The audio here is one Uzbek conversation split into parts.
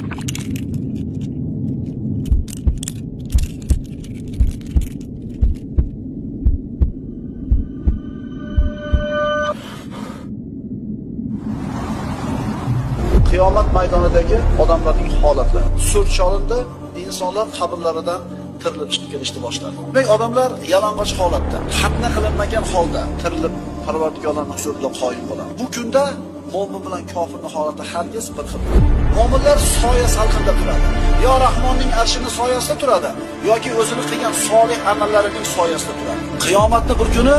Qiyomat maydonidagi odamlarning holatlari. Sur cholindi, insonlar qabrlaridan tirilib chiqib kelishni boshladi. Demak, odamlar yalang'och holatda, xatna qilinmagan holda tirilib Parvardigorning huzurida qoyim bo'ladi. Bu kunda mo'min bilan kofirning holati hargiz bir xil. Mo'minlar soya salqinda turadi. Yo Rahmonning arshining soyasida turadi, yoki o'zini qilgan solih amallarining soyasida turadi. Qiyomatning bir kuni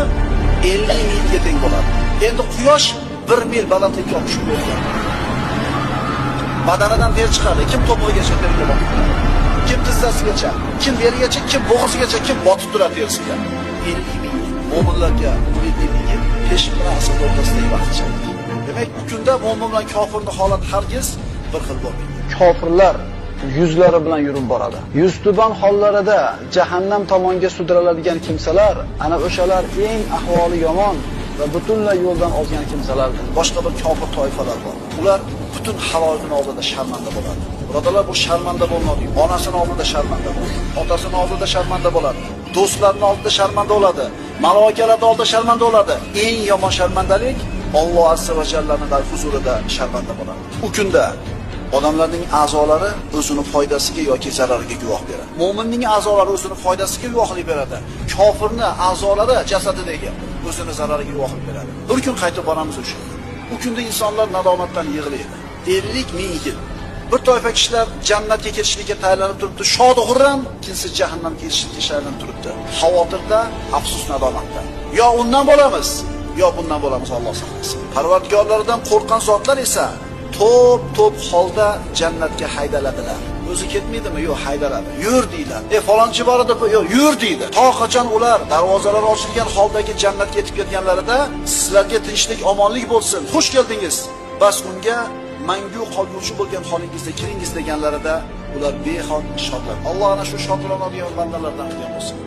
50 milga teng bo'ladi. Endi quyosh 1 mil balandlikka tushib bo'lgan. Badanidan ter chiqadi, kim to'pig'igacha terga botib turadi, kim tizzasigacha, kim beligacha, kim bo'g'zigacha, kim botib turadi terisiga. 50 ming mo'minlarga 50 ming yil peshin bilan asr o'rtasidagi vaqtcha. Demak, bu kunda mo'min bilan kofirning holati hargiz bir xil bo'lmaydi. Kofirlar yuzlari bilan yurib boradi. Yuztuban hollarida jahannam tomonga sudraladigan kimsalar, ana o'shalar eng ahvoli yomon va butunlay yo'ldan ozgan kimsalardir. Boshqa bir kofir toifalar bor. Ular butun haloyiqning oldida sharmanda bo'ladi. Birodarlar, bu sharmanda bo'lmaydi. Onasining oldida sharmanda bo'ladi. Otasining oldida sharmanda bo'ladi. Do'stlarning oldida sharmanda bo'ladi. Maloikalar oldida sharmanda bo'ladi. Eng yomon sharmandalik Alloh azza va jallaning huzurida sharmanda bo'ladi. U kunda odamlarning a'zolari o'zini foydasiga yoki zarariga guvoh beradi. Mo'minning a'zolari o'zini foydasiga guvohlik beradi. Kofirning a'zolari jasadidagi o'zini zarariga guvohlik beradi. Bir kun qaytib boramiz o'sha. U kunda insonlar nadomatdan yig'laydi. 50 ming yil. Bir toifa kishilar jannatga kirishlikka tayyorlanib turibdi, shod xurram, ikkinchisi jahannamga kirishlikka tayyorlanib turibdi. Xavotirda, afsus nadomatda. Yo undan bo'lamiz, yo bundan bo'lamiz, Alloh saqlasin. Parvardigorlaridan qo'rqqan zotlar esa to'p-to'p holda jannatga haydaladilar. O'zi ketmaydimi? Yo'q, haydaladi. Yur deyiladi. Falonchi bor edi, yo'q, yur deydi. To qachon ular darvozalar ochilgan holdagi jannatga yetib ketganlarida sizlarga tinchlik, omonlik bo'lsin. Xush keldingiz. Bas unga mangu qolguvchi bo'lgan holingizda kiringiz deganlarida ular behod shodlar. Alloh ana shu shodlanadigan bandalardan qilgan bo'lsin.